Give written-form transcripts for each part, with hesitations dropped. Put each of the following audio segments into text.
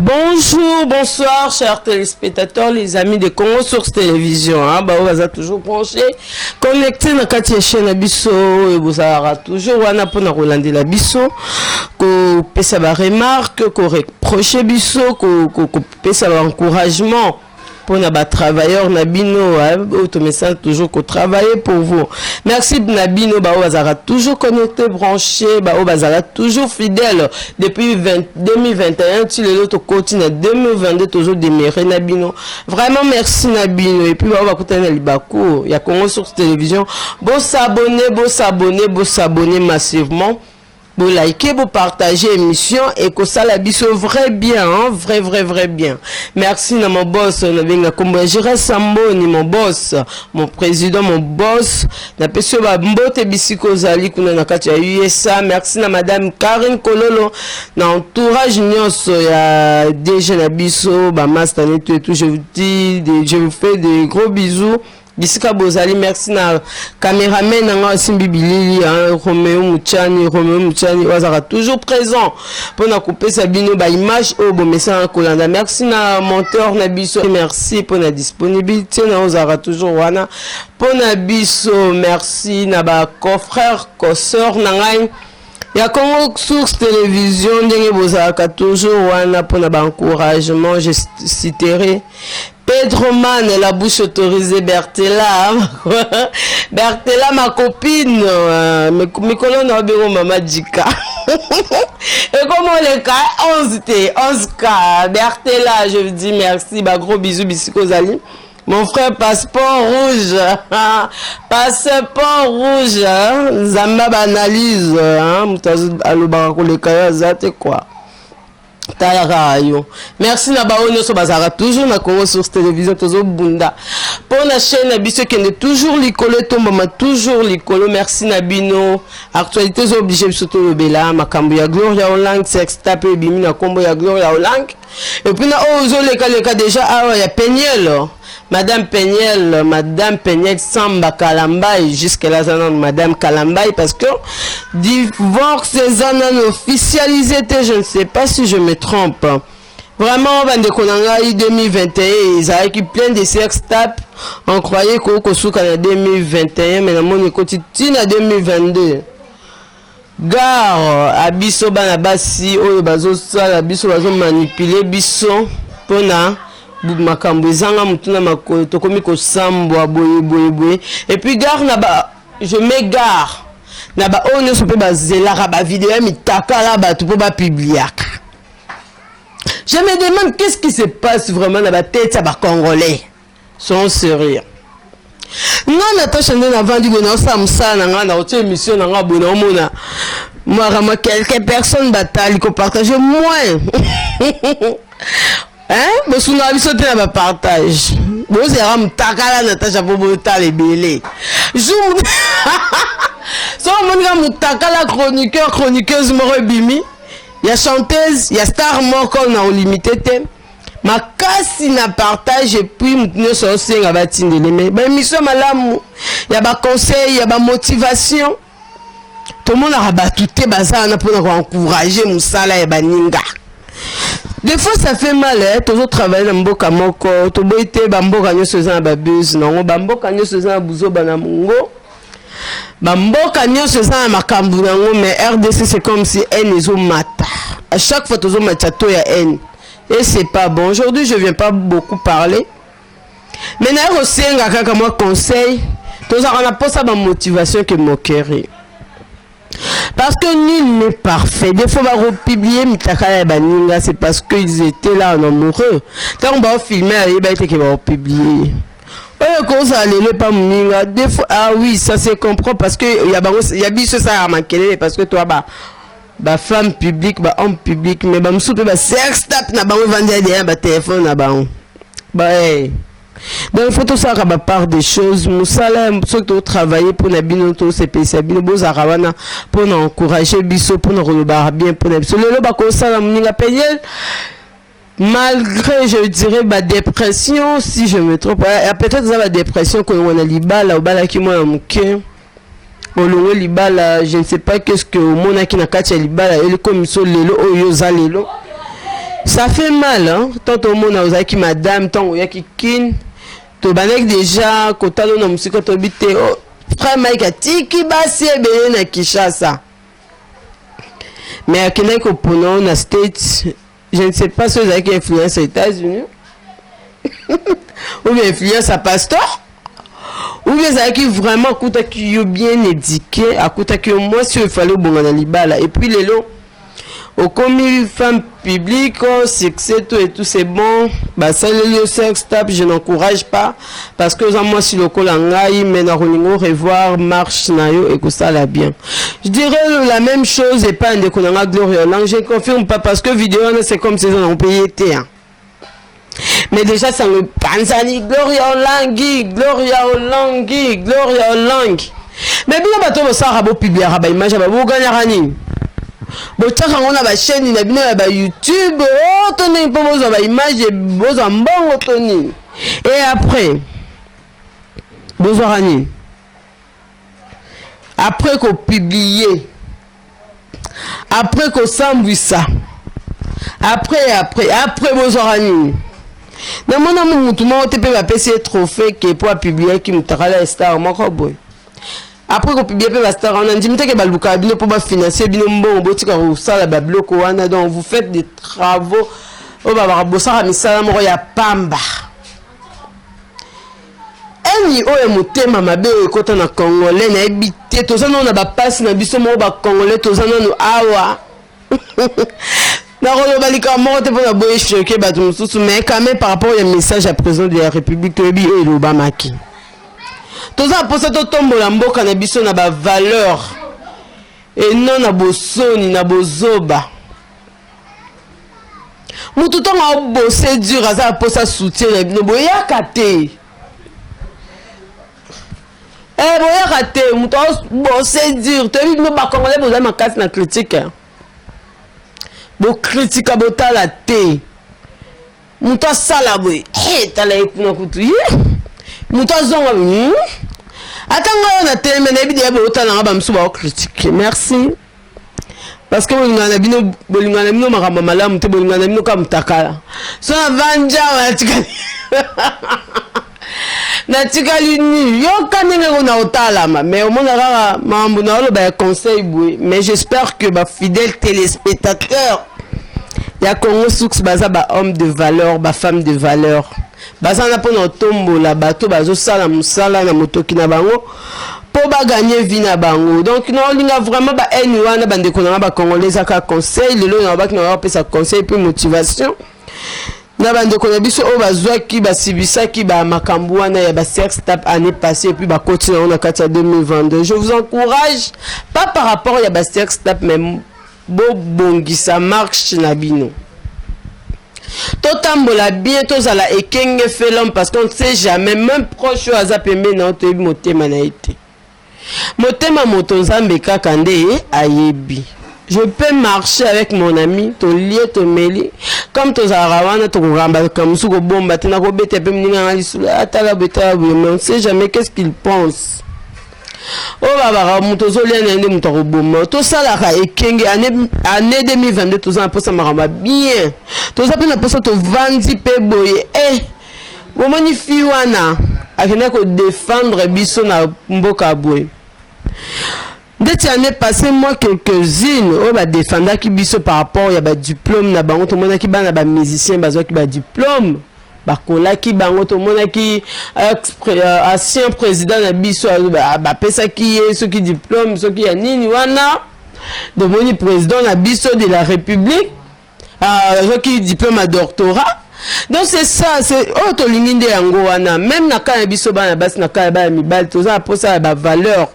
Bonjour, bonsoir, chers téléspectateurs, les amis de Congo Source Télévision. Hein, bah, on va toujours branché, connecté na kati ya chaîne na biso, et bozalaka toujours wana pona kolandela biso, ko pesa ba remarque, ko reprocher biso, ko pesa ba encouragement mpona batravailleur na bino oyo tomesana toujours kotravailler pour vous. Merci na bino baoyo bazalaka toujours connecté, branché, baoyo bazalaka toujours fidèle depuis 20, 2021 ti lelo tokoti na 2022, tozodemere na bino. Vraiment merci na bino. Et puis baoyo bakutani na libaku ya Congo Source Télévision, bosabonner, bosabonner, bosabonner massivement, bolike, bopartage émission, ekosala biso vrai bien, hein? Vrai, vrai, vrai bien. Merci na mon boss, nabenga kombo ya Gérard Samboni, mon boss, mon président, mon boss. Napesi yo bambote bisika ozali kuna na kati ya USA. Merci na madame Karine Kololo, na entourage nyonso ya DG na biso, bamaster netu et tout. Je vous dis, je vous fais de gros bisous bisika bozali. Merci na cameraman na nga asimbi bilili, Romeo Muchani. Romeo Muchani oyo azalaka toujours présent mpona kopesa bino baimage oyo bomesana kolanda. Merci na monteur na biso, merci mpona disponibilité na oyo ozalaka toujours wana mpona biso. Merci na baconfrère, consœur na ngai ya Congo Source Télévision, ndenge bozalaka toujours wana mpona baencouragement. Je citerai Pedro Man, la bouche autorisée, Bertella, Bertella, ma copine, mikolo na obengo mama Djika. Et comme on est 11 T, 11K, Bertella, je vous dis merci, bah gros bisous, bisous ozali. Mon frère passeport rouge, passeport rouge, hein? Nzambe baanalyse, hein? Moto alobaka koleka yo aza te quoi. Tala kaka yo. Merci na baoyo nyonso bazalaka toujours na Congo Source Télévision. Tozobunda mpo na chaîne na biso ekende toujours likolo, etombama toujours likolo. Merci na bino. Actualité ezooblige biso tolobela makambo ya Gloria Olang. Sextape ebimi na nkombo ya Gloria Olang. Et puis na oyo ozolekaleka déjà awa ya Peniel, madame Peniel, madame Peniel Samba Kalambai. Jusque là aza nano madame Kalambai parce que divorce eza nano officialisé te, je ne sais pas si je me trompe. Vraiment, bandeko na ngai, 2021 ezalaki plein de sextape. On croyait kokosuka na 2021, mais namoni ekoti ntina 2022. Gare a biso bana basi oyo bazosala biso, bazomanipule biso mpona makambo ezanga motu na makolo. Tokomi kosambwa boye boye boye. Et puis gare na ba, je mets gare na baoyo nyonso mpe bazelaka bavideo ya mitakala bato mpo bapubliaka. Je me demande qu'est-ce qui se passe vraiment na batete ya bacongolais. Sont sérieux? Nga Natasha nde navandi boye, naosala mosala na ngai, naotia émission na ngai boye, naomona mwaka quelques personnes batali kopartage moins, hein? Bosungaka biso te na bapartage. Bozalaka motakala Natasha mpo botala ebele. Jour so omonika motakala chroniqueur, chroniqueuse moko ebimi ya chanteuse ya star moko na olimite te makasi na partage. Et puis motu nyonso osenga batindele me baémission malamu ya baconseil, ya bamotivation. Tomonaka bato te baza wana mpona koencourage mosala ya baninga. Des fois ça fait mal, eh? Tozotravaille na mboka moko, toboyi te. Bamboka nyonso eza na babuse nango, bamboka nyonso eza na buzoba na mongo, bamboka nyonso eza na makambo nango. Mais RDC, c'est comme si haine ezomata à chaque fois, tozomatisa to ya haine et c'est pas bon. Aujourd'hui, je viens pas beaucoup parler, mais naye kosenga kaka mwa conseil. Tozalaka na mposa bamotivation ke moquerie, parce que nul n'est parfait. Des fois bakopublier mitakala ya baninga, c'est parce qu'ils étaient là en amoureux. Ntango baofilme, ayeba ete ke baopublier oyo ekozala lelo epa moninga. Des fois, ah oui, ça se comprend, parce que ya bango, ya biso esalaka makelele, parce que toa ba bafemme publique, bahomme public. Mais bamosusu mpe basextape na bango evandi ya deya batelefone na bango ba hey. Donc il faut tosalaka bapart des choses. Mosala, soki totravaille mpona bino, tosepelisa bino, bozalaka wana mpona encourage biso, mpona kolobaka bien mpona biso. Lelo bakosala moninga Peniel, malgré, je dirais, badépression, si je me trompe, peut-être eza badépression kolongwa na libala. Obalaki mwana moke, olongwe libala, je ne sais pas qu'est-ce que omonaki na kati ya libala elekomi so lelo oyo oza lelo. Ça fait mal, hein? Tant omona ozalaki madame, ntango oyaki Kin, tobandaki déjà kotala na mosika, toyebi te, oh, frère Mike atiki basi ebele na Kinshasa, mais akendaki kopona oyo na State. Je ne sais pas soki ezalaki influence ya États-Unis ou bien influence ya pasteur ou bien ezalaki vraiment akutaki yo bien éduqué, akutaki yo mwasi oyo efale obonga na libala. Et puis lelo okomi femme publique, succès, tout et tout, c'est bon. Basaleli yo sex tape, je n'encourage pas parce que oza mwasi lokola ngai, mais nakolinga revoir marche na yo, ekosala bien. Je dirais la même chose epai ndeko na nga Gloria Olangi. Je confirme pas parce que vidéo wana, c'est comme si eza na paye te, hein. Mais déjà sango epanzani: Gloria Olangi, Gloria Olangi, Gloria Olangi. Mais bino bato bosalaka, bopubliaka baimage ya boganyaka nini, botiaka yango na bachaîne na bino ya baYouTube o to ndenge mpo bozwa baimage, bozwa mbongo to nini? Et après bozwaka nini après kopublier, après kosambwisa, après bozwaka nini? Namona mutu moko te mpe bapesi ye trophée ke mpo apubliaki mutakala star moko boye. Après kopublier mpe bastar wana, ndimi teke balukaka bino mpo bafinancer bino mbongo, botika kosala babiloko wana. Donc vous faites des travaux oyo babaka, bosaka misala moko ya pamba. Eni oyo motema mabe oyo ekɔta na Congolais, nayebi te. Toza nano na bapasi na biso moko Bacongolais, toza nano awa. Nakoloba likambo moko te mpona boye choquer bato mosusu, mais quand même, par rapport ya message ya président de la République, toyebi oyo elobamaki. Toza mposa totombola mboka na biso na bavaleur eno na bosoni na bozoba. Mutu ntongo abose dur, aza mposa soutien na bino, boyaka te. Boyaka te. Moto abose dur, toyebi bino Bacongolais boza makasi na critique, bokritika, botala te. Moto asala boye, tala ye kuna kutu ye moto azonga boye. Ata ngai oyo na teleme, nayebi deya boyotalanga, bamosusu baocritiquer. Merci, parce que bolingana na bino, bolingana na bino makambo malamu te, bolingana na bino kaka mutakala. So navandi awa, natikali nu yoka ndenge kona kotalama, mais omona kaka makambo na oloba ya conseil boye. Mais j'espère que bafidèle téléspectateur ya Congo Source baza bahomme de valeur, bafemme de valeur, baza na mpona kotombola bato bazosala mosala na motoki na bango mpo bagagner vie na bango. Donc naolinga vraiment bahaine wana, bandeko na nga Bacongolais, ezaka conseil. Lelo na babaki na bapesa conseil mpe motivation na bandeko na biso oyo bazwaki, basibisaki bamakambo wana ya basex tape année passée et puis bakoti nango na kati ya 2022. Je vous encourage pas par rapport ya basex tape, mais bobongisa marche na bino, totambola bien, tozala ekenge fait l'homme, parce qu'on ne sait jamais, même proche oyo aza pembeni na yo, toyebi motema na ye te. Motema moto, Nzambe kaka nde ayebi. Je peux marcher avec mon ami, tolie, tomeli, comme tozalaka wana, tokokambaka mosusu, kobomba te, nakobeta mpe moninga nga lisolo, atala boye, tala boye, mais on sait jamais qu'est-ce qu'il pense. Oyo babaka, moto ozolia na ye nde moto akoboma. Tosalaka ekenge. Année 2022, toza na mposa makambo ya bien, toza mpe na mposa tovandi mpe boye. Bomoni fi wana akendaki kodéfendre biso na mboka boye ndeti année passée, moi, quelques-unes oyo badefendaki biso par rapport ya badiplôme na bango. Tomonaki bana bamusicien bazwaki badiplôme, bakolaki bango. Tomonaki ancien président na biso, bapesaki ye soki diplôme, soki ya nini wana. Tomoni président na biso de la République azwaki diplôme ya doctorat. Donc c'est ça, c'est oyo tolingi nde yango wana. Même na kaka na biso bana basi, na kaka ya bana mibali, toza na mposa ya bavaleur.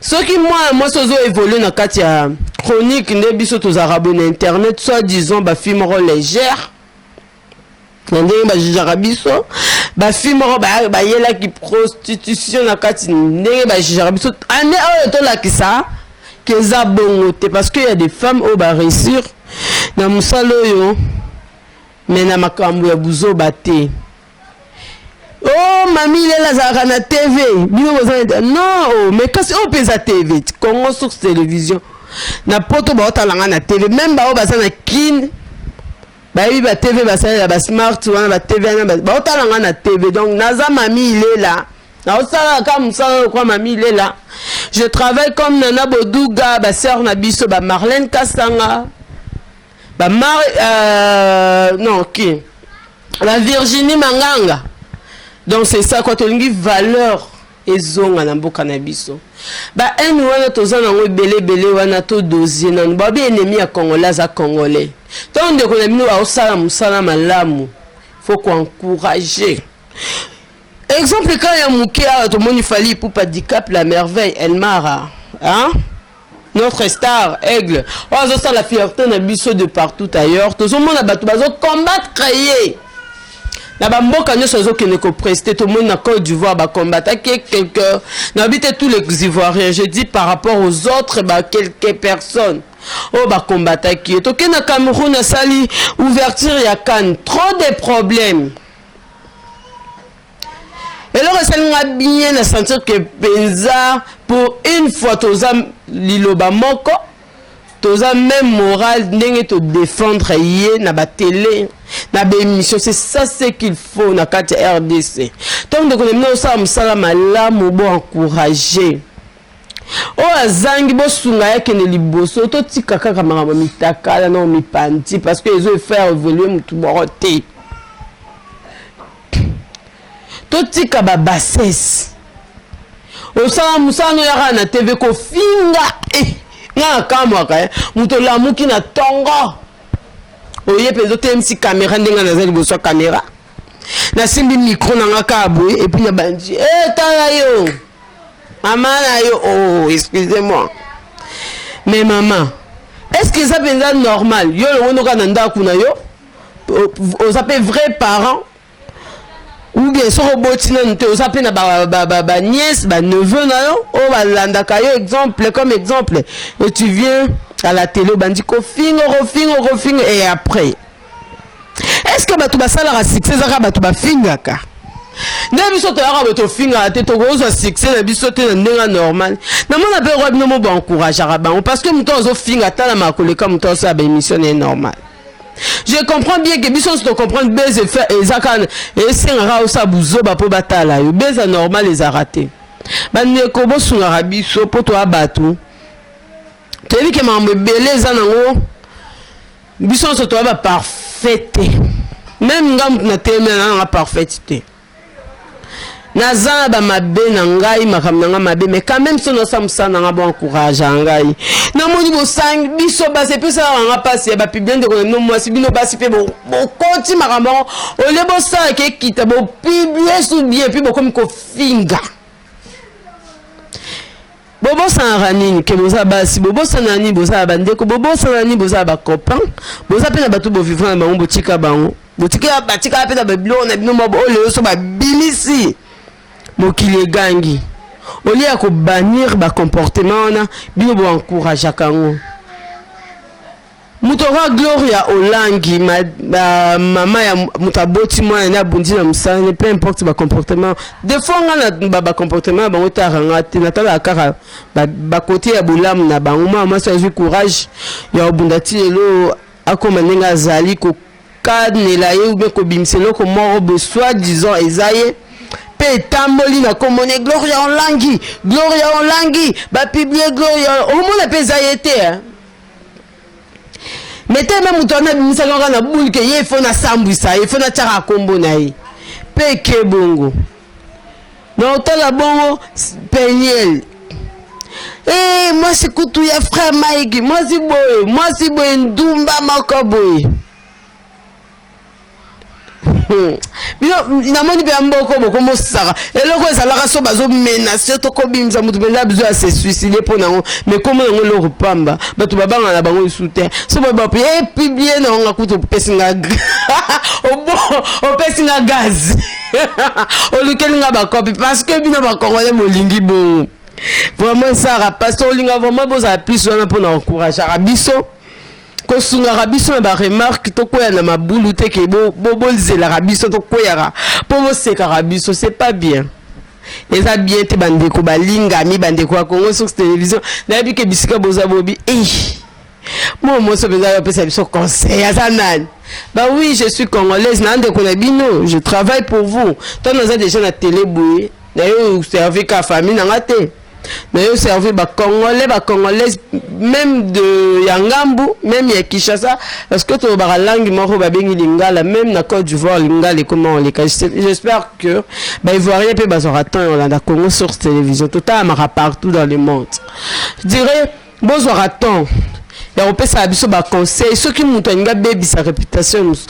Soki mwana mwasi ozo évolue na kati ya chronique nde biso tozalaka boye na internet, soit disant bafille moko légère na ndenge bajugeaka biso, bafille moko bayelaki prostitution na kati, ndenge bajugeaka biso. Année oyo tolakisa ke eza bongo te, parce que y a des femmes oyo baréussir na mosala oyo, mais na makambo ya buzoba te. Oh, mami lela azalaka na TV, bino boza non. Oh, mais kasi oyo mpe eza TV, Congo Source Télévision. Na Poto baotalanga na TV, même bao baza na Kine. Bayebi ba TV basalela ba smart wana, ba TV wana baotala nga na TV. Donc naza Mami Ilela, naosala kaka mosala lokola Mami Ilela. Je travaille comme Nana Boduga, ba sœur na biso, ba Marlène Kasanga, ba Mar non qui la Virginie Manganga. Donc c'est ça quoi, tolingi valeur ezonga na mboka na biso. Ba haine wana toza nango ebele ebele wana, todosie nanu. Babi ennemi ya Congolais aza Congolais. Ntango ndeko na bino aosala mosala malamu, faut koencourager. Exemple kaka ya moke awa, tomoni Fally Ipupa Dicap la Merveille, Elmara, hein? Notre star aigle oyo azosala fierté na biso de partout ailleurs. Tozomona bato bazocombattre ye na bamboka nyonso azokende koprester. Tomoni na Côte d'Ivoire bacombataki quelque, nayebi te tous les Ivoiriens, je dis par rapport aux autres, ba quelques personnes oyo bacombataki ye. Tokende na Cameroun, asali ouverture ya CAN, trop de problèmes. Eloko esalinga bien na sentir que mpenza pour une fois toza liloba moko, toza même moral, ndenge todéfendre ye na batélé, na baémission. C'est ça ce qu'il faut na kati ya RDC. Ntango ndeko na bino osala mosala malamu, bo encourage. Oyo azangi, bosunga ye akende liboso. Totika kaka makambo mitakala na mipanti, parce que ezo efaire évoluer motu moko te. Totika babassesse. Osala mosala no, oyaka na TV kofinga. Eh, nga nakamwaka eh. Moto olamuki na ntongo, oye mpenza, otelemisi caméra ndenge naza liboso ya caméra, nasimbi micro na nga kaka boye, et puis na bandi e tala yo mama na yo. Oh, excusez-moi, mais mama, est ce que eza mpenza normal? Yo longono kaka na ndako na yo, oza mpe vrai parent, ou bien soki oboti nanu te, oza mpe na banièce, baneveu na yo oyo balandaka yo exemple, comme exemple, et tu viens à la télé, obandi kofinga, kofinga, kofinga. Et après, est ce que bato basalaka succès ezaka bato bafingaka? Nde biso toyaka boye, tofingaka te, tokozwa succès na biso te na ndenge normal. Namona mpe roi bino mo baencourageaka bango, parce que moto azofinga talamaka koleka moto azosala baémission na ye normal. Je comprends bien que biso nyonso tocomprendre, buzz eza kaka esengaka osala buzoba mpo batala yo. Buzz normal ezalaka te. Bandeko, bosungaka biso mpo toya bato, toyebi ke makambo ebele eza nango. Biso nyonso toya baparfait te. Même nga mutu na telemi na nanga parfaite te, naza na bamabe na ngai, makambo na ngai mabe, mais quand même so nasala mosala na ngai, bo encourage ngai. Namoni bosangi biso basi, epesalaka nga mpasi ya bapublier ndeko na bino mwasi. Bino basi mpe bokoti makambo yango, olie bosalaka ekita, bopublier su bien, puis bokomi kofinga. Bobosanaka nini ke boza basi? Bobosana nini boza na bandeko? Bobosana nini boza na bacopain? Boza mpe na bato bovivre na bango. Botika bango, botika, batikala mpe na babiloko na bino moko oyo lelo so babimisi, mokili egangi. Olie ya kobannir bacomportement wana, bino boencourageaka yango. Moto oka Gloria Olangi, mama ya moto aboti mwana ne, abundi na mosala ne, peu importe bacomportement. Des fois nga na bacomportement ya bango etalaka te, natalaka kaka bakote ya bolamu na bango. Mwana mwasi azwi courage ya kobunda ti lelo akóma ndenge azali, kokanela ye ou bien kobimisa eloko moko boye soit disant eza ye mpe etamboli na komona Gloria Olangi, Gloria Olangi, bapublier Gloria, omona mpe eza ye te. Mais te, me moto wana abimisaka kaka na bulke ye, ifo nasambwisa ye, ifo natiaka nkombo na ye mpe eke bongo na otala bongo. Peniel e mwasi kutu ya frère Mike, mwasi boye, mwasi boye, ndumba moko boye. Bino namoni mpe ya mboko bokomosaka eloko ezalaka so bazomenacer tokobimisa motu mpenza bizo ya se suicide mpo nango. Mais komo yango eloko pamba, bato babanga na bango lisu te. So bape epublier na yango kutu, opesi nga gaz, olukeli nga bakopi, parce que bino bacongolais bolingi bongo. Vraiment esaka parce que olinga vraiment bozala plus wana mpona encourageaka biso, kosungaka biso na baremarque. Tokwea na mabulu te ke bozelaka biso tokweyaka mpo bosekaka biso. C'est pas bien, eza bien te. Bandeko balingami, bandeko ya Congo Source Télévision, nayebi ke bisika boza bobi e mo moso mpenza apesa biso conseil aza nani. Bah oui, je suis congolaise, na ndeko na bino, je travaille pour vous. Tant naza déjà na télé boye, na yo servir ka famille na nga te. Na yo servir ba congolais, ba congolaise même de ya ngambu, même ya Kinshasa parce que to ba langue moko ba bengi lingala, même na Côte d'Ivoire lingala et comment on les. J'espère que ba ivoirien pe bazora temps olanda Congo Source Télévision, totalamaka partout dans le monde. Je dirais bozwaka temps ya kopesaka biso baconseil. Soki moto alingi abebisa réputation mosusu,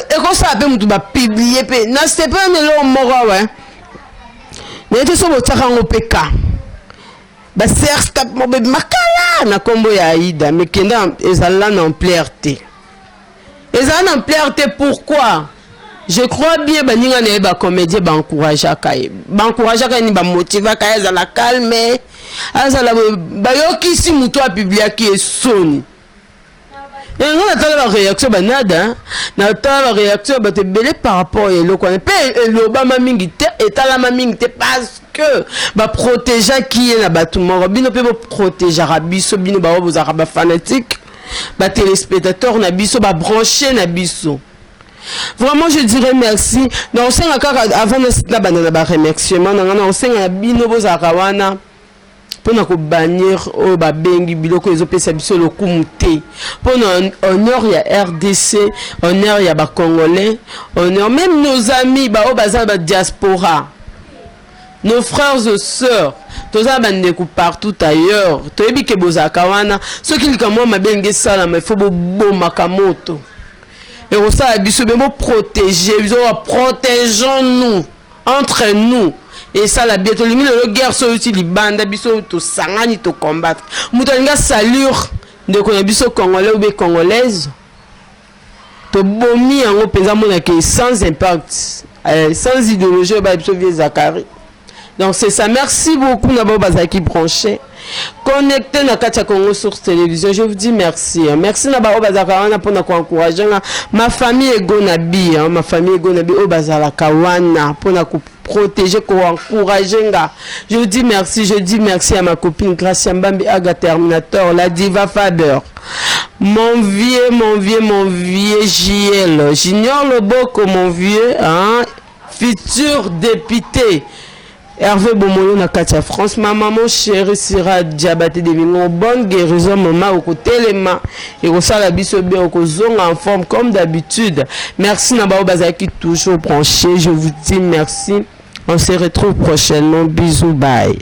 ekosala mpe moto bapublier mpe na sepene eloko moko awa naye te. So botiaka yango mpe ka baserstap mobebi makala na nkombo ya Aida, mais kenda ezala na ampleur te, ezala na ampleur te. Pourquoi? Je crois bien baninga na ye bacomédien baencourageaka ye, baencourageaka ye nini, bamotivaka ye azala calme, azala bayokisi moto apubliaki ye soni. Yango natala baréaction banada, natala baréaction ya bato ebele par rapport ya eloko wana, mpe elobama mingi te, etalama mingi te, parce que baprotégeaki ye na bato moko. Bino mpe boprotégeaka biso, bino bao bozalaka bafanatique, batéléspectateur na biso, babranché na biso. Vraiment, je dirais merci. Na osenga kaka avant nabanda na baremerciement na nga, na osenga na bino bozalaka wana mpona kobannir oyo babengi biloko ezopesa biso lokumu te, mpona honneur ya RDC, honneur ya bacongolais, honneur même nos amis baoyo baza badiaspora, nos frères et sœurs. Toza bandeko partout ailleurs, toyebi ke bozalaka wana. Soki likambo mabe elingi esalama, ifo bobomaka moto, ekosala biso bien. Boprotéger biso, protégeons nous entre nous, esala bien. Tolingi lelo guerre so euti libanda, biso tosangani, tocombattre moto alingi asalir ndeko na biso congolais ou bien congolaise. Tobomi yango mpenza, monake sans impact, sans idéologie oyo baya biso vie Zakari. Donc c'est ça. Merci beaucoup na bao bazalaki branché, connecté na kati ya Congo Source Télévision. Je vous dis merci, hein. Merci na bao bazalaka wana mpona koencourage nga, ma famille ego na bi, hein, ma famille ego na bi oyo bazalaka wana mpona koprotéger, koencourage nga. Je vous dis merci. Je dis merci à ma copine Gracia Mbambi Aga Terminator, la diva Faber, mon vieux, mon vieux, mon vieux JL Junior Loboko, mon vieux, hein, futur député Hervé Bomoyo na kati ya France, ma maman chérie Sira Diabaté de Mingo, bonne guérison mama, okotelema, ekosala biso bien, okozonga en forme comme d'habitude. Merci na bao bazalaki toujours branché, je vous dis merci. On se retrouve prochainement. Bisous, bye.